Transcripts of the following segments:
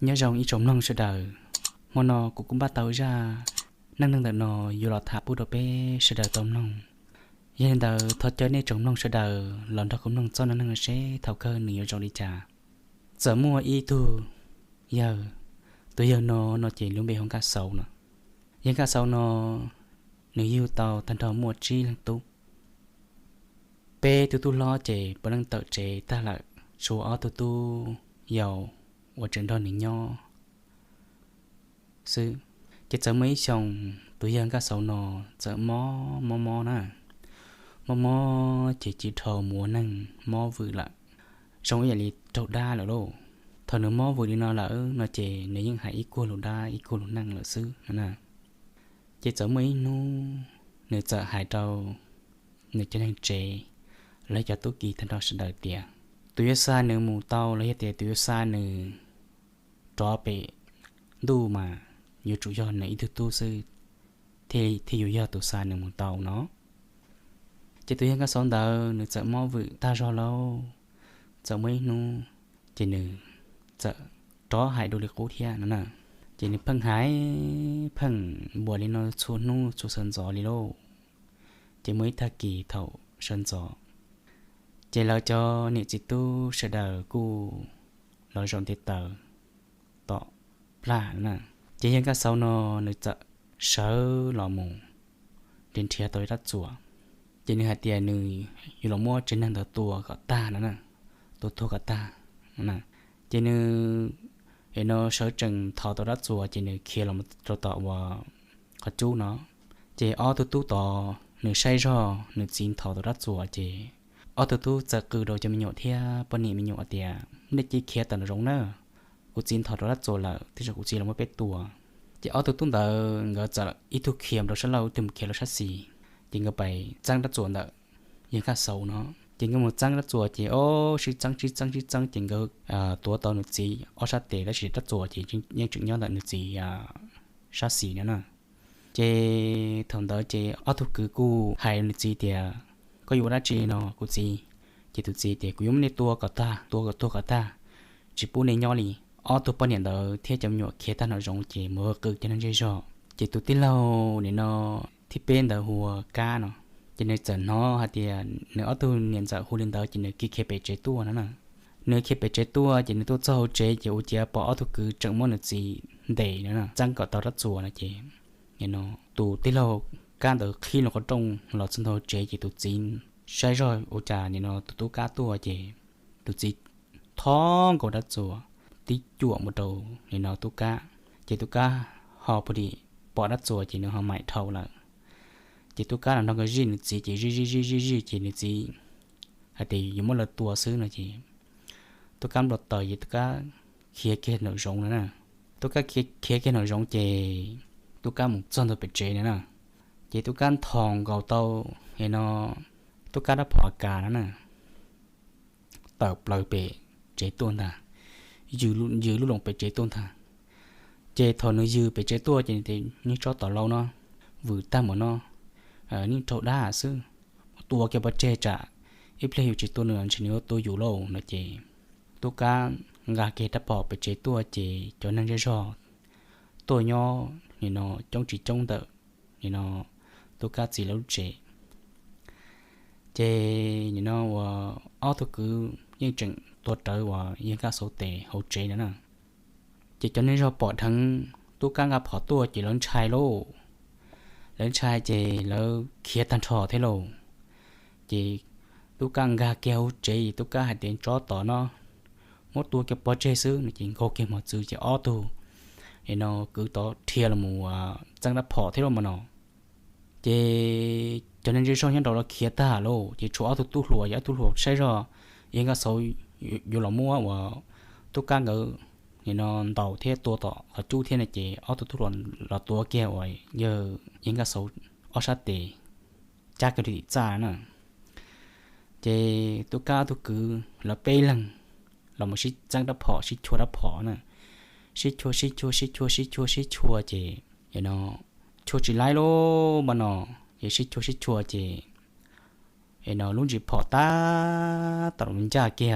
Nyob zoo ib tsoom mloog sawv daws, hmo no kuv kuj npaj tau zaj neej neeg ntawm no yuav los tham pub rau peb sawv daws tau mloog. Yog li ntawd thov caw nej tsoom mloog sawv daws los nrog kuv mloog txoj neej neeg no seb thaum kawg nws yuav zoo li cas. Txawm muaj ib tug yawg, tus yawg no, no ces lub npe hu Nkaj Xauv no. Yawg Nkaj Xauv no, nws yug tau tag nrho muaj tsib leeg tub. Peb tug tub hlob ces puav leej tawm tsev tag lawm, tshuav ob tug tub yau uas tseem nrog nws nyob xwb. Ces txawm muaj ib xyoos tus yawg Nkaj Xauv no txawm mob mob mob na, mob mob ces tsis dhau mus ua neeg, mob vwm lawm, zoo ib yam li raug dab lawm lauj. Thaum nws mob vwm li no lawm no ces nws yeej hais ib kuag lus dab ib kuag lus neeg lawm xwb no na. Ces txawm muaj ib hnub nws txawm hais rau nws cov neeg tsev, lawv cov tub ki tag nrho sawv daws tias tus yuav xa nws mus tau los yog tias tus yuav xa nws rov pem ntuj mas yuav tsum yog nws ib tug tub xwb thiaj yuav yog tus xa nws mus tau no. Ces tus yawg Nkaj Xauv ntawd nws txawm mob vwm tag zog lauj, txawm muaj ib hnub ces nws txawm rov hais dua li qub thiab no na. Ces nws pheej hais pheej npuas li no txhua hnub txhua sawv ntxov li lauj. Ces muaj ib tag kis thaum sawv ntxov, ces lawv cov niam txiv tub sawv daws kuj los zaum ntiv taws tom plag na. Ces yawg Nkaj Xauv no nws txawm sawv los mus nrhiav nrhiav tau ib rab txuas, ces nws hais tias nws yuav los muab tsev neeg ntawd tua kom tag no na, tua tuag kom tag. Ces nws no sawv tsees thov tau rab txuas ces nws khiav los rau tom uas qhov cub no. Ces ob tug tub tod nws saib zog nws txiv nthos tau rab txuas ces ob tug tub txawm qw rau cov me nyuam thiab poj niam me nyuam tias nej cia li khiav tawm nraum zoov na, kuv txiv nthos rau rab txuas lawm, tej zaum kuv txiv los muab peb tua. Ces ob tug tub ntawd nkawd txawm ib tug khiav rau sab laug ib tug khiav rau sab xis, ces nkawd pais txeeb rab txuas ntawm yawg Nkaj Xauv no. Ces nkawd mus txeeb rab txuas ces ob sib txeeb sib txeeb sib txeeb ces nkawd tuav tau nws txiv ob sab tes tab sis rab txuas ces yeej tseem nyob ntawm nws txiv sab xis no na. Ces thaum ntawd ces ob tug kwv kuj hais nws txiv tias koj yuav ua dab tsi no kuv txiv? Ces tus txiv tias kuv yuav muab nej tua kom tag, tua kom tuag kom tag, tsis pub nej nyob li. Ob tug poj niam ntawd thiab cov me nyuam khiav tag nraum zoov ces mus qw cov neeg zej zog. Ces tus tij laug nim no thib peb ntawd hu ua Kab no, ces nws txawm hnov hais tias nws ob tug niam ntxawm hu li ntawd ces nws khiav khiav pem tsev tuaj no na. Nws khiav pem tsev tuaj ces nws tuaj txog hauv tsev ces ua ciav pom ob tug kwv tseem muab nws txiv ntes no na, txeeb kom tau rab txuas no ces nim no tus tij laug Kab ntawd qhib los qhov rooj los txog ntua hauv tsev ces tus txiv saib zog ua cas nim no tus tub Kab tuaj ces tus txiv thov nkaus rab txuas tib cuam mus rau nim no tub Kab. Ces tub Kab ho pw dim pom rab txuas ces nws ho maim dhau lawm. Ces tub Kab los nrog nkawd zij nws txiv ces zij zij zij zij zij ces nws txiv hais tias yuav muab lawv tua xwb no ces tub Kab npau taws ces tub Kab khiav kiag nraum zoov no na. Tub Kab khiav kiag nraum zoov ces tub Kab mus txog ntua pem tsev no na. Ces tub Kab nthos nkaus tau nim no tub Kab rab phom A kas no na, tawm plaws pem tsev tuaj ntag, yws lub loos pem tsev tuaj ntag. Ces thaum nws yws pem tsev tuaj ces nws tias nej tsob tom lauj no, vwm tag mus no, nej raug dab xwb, tua kiag pov tseg tsam ib pliag yus tsis tua nws ntshe nws yuav tua yus lauj no ces tub Kab nqa kiag rab phom pem tsev tuaj ces cov neeg zej zog tuaj nyob nim no coob tsis coob ntawm nim no tub Kab txiv lawv lub tsev. Ces nim no uas ob tug kwv yeej tseem tuav rawv uas yawg Nkaj Xauv tes hauv tsev no na. Ces cov neeg zej zog pom dheev tub Kab nqa phom tuaj ces lawv ntshai lauj. Lawv ntshai ces lawv khiav tag nrho thiab lauj. Ces tub Kab nkag kiag hauv tsev es tub Kab hais tias tsob tom no, muab tua kiag pov tseg xwb no ces nkaug kiag mos txwv ces ob tug nim no kwv tod dhia los mus txeeb rab phom thiab lauj mas no. Ces cov neeg zej zog nyob nraud los khiav tag lauj ces tshuav ob tug tub hluas, ob tug tub hluas saib zog yawg Nkaj Xauv yuav los muab uas tub Kab nkawd nim no ntaus thiab tua tom qhov cub thiab no ces ob tug tub hluas los tuav kiag uas yawg Nkaj Xauv ob sab tes cab kiag rau tim txaj na. Ces tub Kab ob tug kwv lawv peb leeg los mus sib txeeb rab phom, sib chua rab phom na, sib chua sib chua sib chua sib chua sib chua ces no chua tsis laib lauj mas no, ces sib chua sib chua ces no lub ntsis phom tab tom los ncaj kiag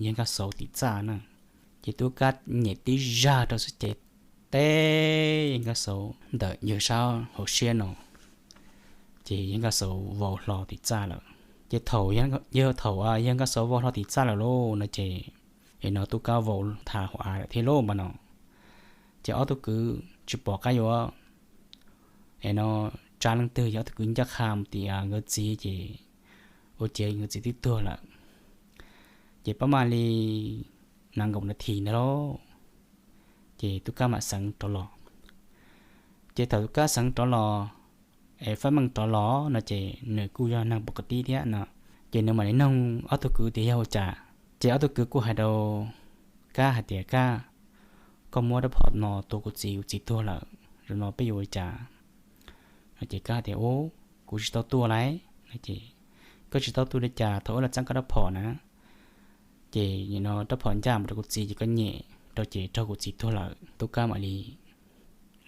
yawg Nkaj Xauv tim txaj na. Ces tub kab nyem tib zag rau xwb ces teb yawg Nkaj Xauv ntawm yawg sab hauv siab no, ces yawg Nkaj Xauv vau hlo tim txaj lawm. Ces thaum yawg, thaum yawg Nkaj Xauv vau hlo tim txaj lawm lauj no ces, es no tub kab vau nthav hauv av lawm thiab lauj mas no. Ces ob tug kwv tsis pom qab yuav, es no, tsa leej twg, yog ob tug kwv ncaj qha mus tim nkawd txiv ces ua ciav nkawd txiv twb tuag lawm. Ces pab mam li nees nkaum nas this ntawd lauj, ces tub kab mam xeev rov los. Ces thaum tub kab xeev rov los, es fab meej rov los no ces nws kuj yog neeg pov ka tib thiab no, ces nws mam li noog ob tug kwv tias yog ua cas. Ces ob tug kwv kuj hais rau kab hais tias kab, koj muab rab phom no tua kuv txiv, kuv txiv tuag lawm, zaum no peb yuav ua cas? No ces kab tias ub, kuv tsis tau tua lauj no ces, koj tsis tau tua li cas, thaum ub los txeeb koj rab phom na, ces nim no rab phom ncaj mus rau kuv txiv ces koj nyem rau ces raug kuv txiv tuag lawm. Tub kab mam li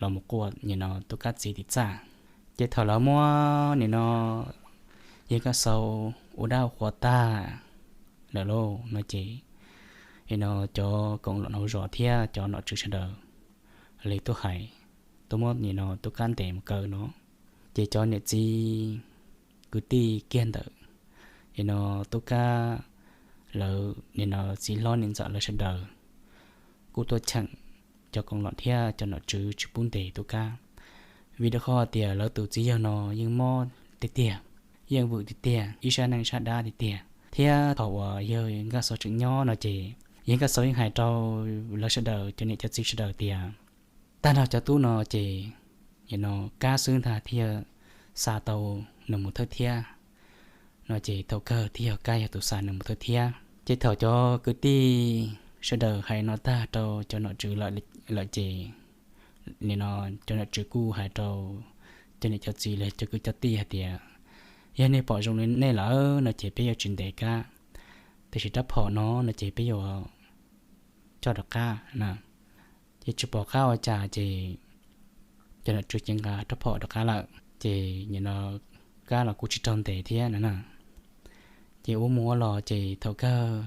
los mus quaj nim no tub kab txiv tim txaj. Ces thaum lawv muab nim no yawg Nkaj Xauv ua dab ua qhua tag lawm lauj no ces, nim no cov koom los hauv zos thiab cov nom tswv sawv daws li tuaj hais, tuaj muab nim no tub kab ntes mus kaw no. Ces cov niam txiv kwv tij kiag ntawm nim no tub kab lawv nim no txiv hlob niam ntxawm lawv sawv daws kuj tuaj cheem cov koom los thiab cov nom tswv tsis pub ntes tub kab, vim rau qhov tias lawv tus txiv yawg no yeej mob tiag tiag, yeej vwm tiag tiag, ib sab neej sab dab tiag tiag. Thiab thaum uas yawg Nkaj Xauv tseem nyob no ces yawg Nkaj Xauv yeej hais rau lawv sawv daws cov niam cov txiv sawv daws tias tag nrho cov tub no ces nim no kab xwb ntag thiaj xa tau nws mus thawj thiab no ces thaum kawg thiaj yog kab yog tus xa nws mus thawj thiab. Ces thaum cov kwv tij sawv daws hais no tag rau cov nom tswv lawm ces nim no cov nom tswv kuj hais rau cov niam cov txiv los cov kwv cov tij hais tias yog nej pom zoo li nej lawm no ces peb yuav tsis ntes kab, tiam sis rab phom no no ces peb yuav coj rov qab na. Ces tsis pom qab ua cas ces cov nom tswv ces nqa rab phom rov qab lawm ces nim no kab los kuj tsis raug ntes thiab no na. Ces ua mus ua los ces thaum kawg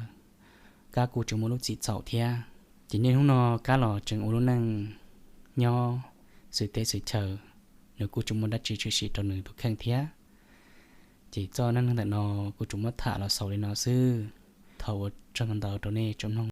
kab kuj tseem muaj lub txim txhaum thiab. Ces niaj hnub no kab los tseem ua lub neej nyob xwm teb xwm chaw, nws kuj tsis muaj dab tsi tshwm sim rau nws tus kheej thiab. Ces txoj neej neeg ntawm no kuv tsuas muab tham los xaus li no xwb. Thov ua tsaug ntau rau nej tsoom mloog.